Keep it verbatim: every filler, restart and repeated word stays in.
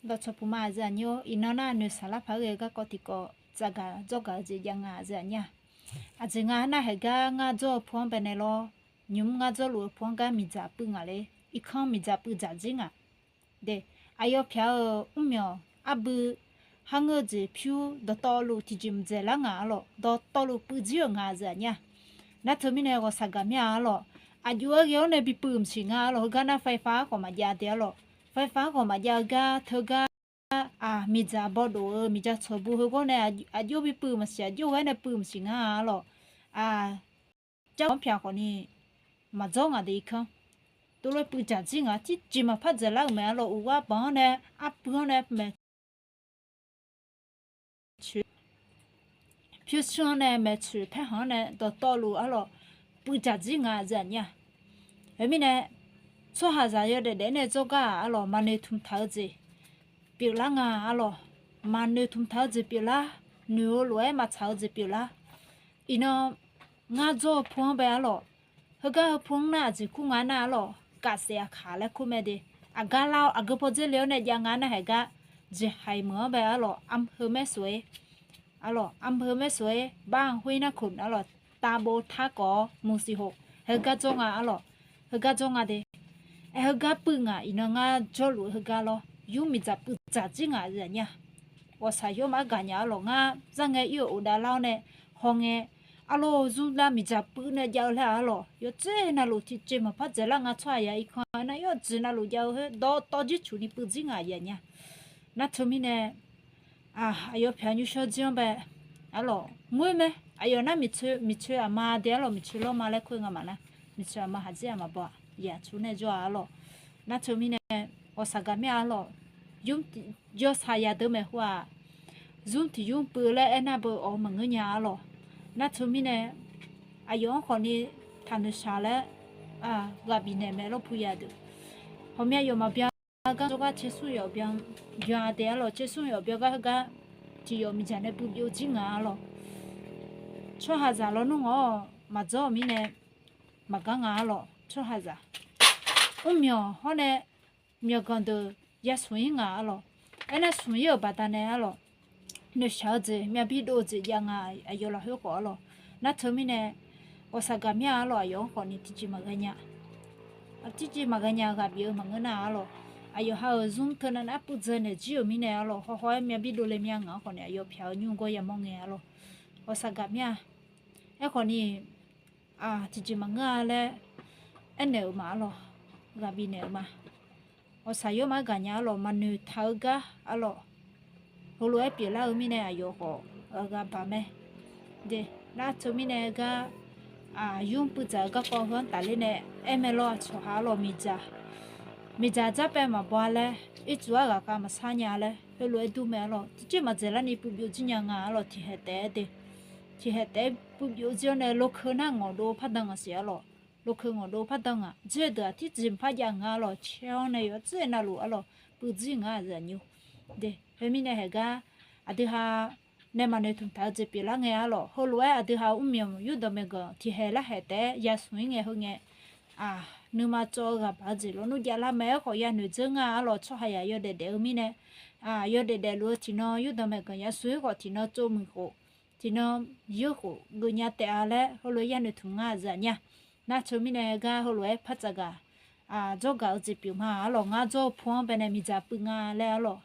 Dawqcawq puq ma aqzeuq aqnyir-or, iqnan nar noeqshaq lar paq-aer ghae-eu garkawv tiqkawv tsafgaq dzawrgaq-eu jeq jav nga aqzeuq aqnyir-aq. Aqjeq nga nar haeqgar ngar dzawr-eu pu-anr baenae lawr, nymq-mr ngar dzawrluf-eu pu-anr gar miqdzaq puiv ngaq le, irkanr miqdzaq puiv dzaqdzir ngaq. De, aqyawf pyaq-euq mrmyawq arbui, kharngeur-eu jeq pyur dawqtawvluf tiqjeq maqdzaeq lar ngaq arlawq, dawqtawvluf puivdzir-euq nga aqzeuq aqnyir-aq. Nar teumirnae ghawqshaq gaq mir-a arlawq, aqjox-aer ghae-awr nae bi puiv maqsiq nga arlawq, heugar nar faifa-anr khawf maqjav de arlawq, faifa-anr khawf maqjav-eu gar teugar, aq, miqdzaq bawdof-eu miqdzaq tsawqbu heugar nae aqjox bi puiv maqsiq, aqjox ghae-awr nae puiv maqsiq nga arlawq. Aq, jar-awr pyaq khawfni maqdzawr ngaq de irkanr. Tov lof-aer puiv dzaqdzir ngaq, tiqjeq maqpar dzaeqlar-euq mae arlawq, uqghar banq-anr nae, arpuiv-anr nae maeq coeq, pyurshuir-anr nae maeqtsoeq paerkhanq-anr nae dawqtawvluf arlawq, puiv dzaqdzir nga aqzeuq aqnyir-aq. Khoermirnae, tsawrhaqzaq yawdaef daef-aer nae dzawrgar-aq arlawq, maqnoeq tmqtaq-eu jeq pyeuflar nga arlawq, maqnoeq tmqtaq-eu jeq pyeuflar, noeq-eu lof-aer maqtsaq-eu jeq pyeuflar. Iqnan ngar dzawr-eu pu-anr bae arlawq, heugar heu pu-anr nar aqjeq kur nga nar arlawq, kafsaef aqkaq laer kur mae de. Aqgar lar-awr aqgeu paw dzer le-awr nae jav nga nar haeqgar, jeqhaiq meuq-anr bae arlawq, อำเภอแม่สวย arlawq, อำเภอแม่สวย บ้านห้วยนาขุ่น arlawq, taqbov tarkawv-awr muqsiq hof heugar dzawr nga arlawq, heugar dzawr nga de. Aer, heugar puiv ngaq, iqnan ngar jawrluf-eu heugar lawr, yur miqdzaq puiv dzaqdzir ngaq aqzeuq aqnyir-aq. Ghawqshaq yawr maqgaq nya arlawq, ngar zar ngae ir-euq of dav lar-awr nae hawngae, arlawr zmr lar miqdzaq puiv nae jav-eu laer-aq arlawq, yawdzer navluf tiqjeq maqpar dzaeqlar nga tsawrhaq ya irkanr nar yawdzer navluf jav-eu khoer dawqtawv jircuq ni puivdzir ngaq aqzeuq aqnyir-aq. Nar teumirnae, aq, aqyawf pyaq nymrshawr jir-anr bae arlawq ngoer mae. Aqyawf nar miqcoe, miqcoe aqma de arlawq, miqcoe lawrma laer kur-eu nga maqnar, miqcoe aqma khaqdzer-aq maqbaw-aq, yaqtsu nae jawr-a arlawq. Nar teumirnae, ghawqshaq gaq mir-a arlawq, yawshaq yadeuq maeqhu-aq, zmr tiq yur puiv laer aernar beu awq-eu maqngeur nya arlawq. Nar teumirnae, aqyawf-anr khawfni taqnoeq shaq laer ghaq bifnaeq mae lawr pu yadeuq. Hawqmya yawf maqbyan gar jawrgar tsersmr yawf byan, byan-a de arlawq, tsersmr yawf byan gar heugar tiq yawf miqdzaq nae puiv byovjir ngaq arlawq. Tsawrhaqzaq lawnmr ngaq-awr maqdzawr-eu mirnae maqgar nga arlawq, tsawrhaqzaq. Mrmyawq hawr nae myawqganq deuq yasmq ir ngaq arlawq. Aernar smq ir-euq baqdanae arlawq, noeqshaq-eu jeq myav bir dov-eu jeq jav nga aqyawf lafkhoer khawf arlawq. Nar teumirnae, ghawqshaq gaq mir-a arlawq, aqyawf-anr khawfni tiqjeq maqghae nya. Tiqjeq maqghae nya ghaq bif-eu maqngeur nar arlawq. Aqyawf ha-euq zmr teunav nar puiv dzeur naeq jir-euq mirnae arlawq, hawhaw-aer myav bir dovle myav ngaq-anr khawfni aqyawf pyaq-eu nymr gawr yamawr ngae arlawq. Ghawqshaq gaq mir-a. Aerkhawfni, tiqjeq maqngeur-a laer aernaeq-euq ma arlawq, ghaq bifnaeq-euq ma. Ghawqshaq yawr maqgaq nya arlawq, maqnoeq taq-eu gar arlawq, heulof-aer pyeuflar-eu mirnae aqyawf khawf ghaq baq mae. De, nar teumirnae gar, yur puiv dzaq-eu garkawv heu-anr tafler nae aer mae lawr, aqcawq ha arlawq, miqdzaq, miqdzaq dzarpaev maqbaw-a laer, ircuf-aer ghaqkhav maqsar nya laer heulof-aer dur mae arlawq, tiqjeq maqdzaeqlarni puiv byovjir nya nga arlawq, tiqhaeq taef-aer de. Tiqhaeq taef-aer puiv byovjir-awr nae lokeu nar ngawqdov pardan ngaq siq arlawq. Lokeu ngawqdov pardan ngaq, dzoerdeuq-aq tiqjeq maqpar jav nga arlawq, caer-awr nae yawdzer navluf arlawq puivdzir nga aqyuif aqnyir. De, khoermirnae haeqgar aqdui ha nae maqnoeq tmqtaq-eu jeq pyeuflar ngae arlawq, heulof-aer aqdui ha mrmyawq yurdanq maeqganq tiqhaeq larhaeq taef-aer yasmq ir ngae heu ngae, nuima tsov-eu ghaq baq-eu jeq lawnmr javlar mae. Aerkhawf yanoeq dzeur nga arlawq, tsawrhaq yaq yawdaef daef-eu mirnae, yawdaef daefluf-eu tiqnan yurdanq maeqganq yasmq ir khawf, tiqnan tsov muiq khof, tiqnan yeur khof geufnya taef-a laer heulof-aer yanoeq tmq nga aqzeuq aqnyir-a. Nar teumirnae gar heulof-aer par tsafgaq dzawrgaq-eu jeq pyeuf ma arlawq, ngar dzawr-eu pu-anr baenae miqdzaq puiv nga laer arlawq,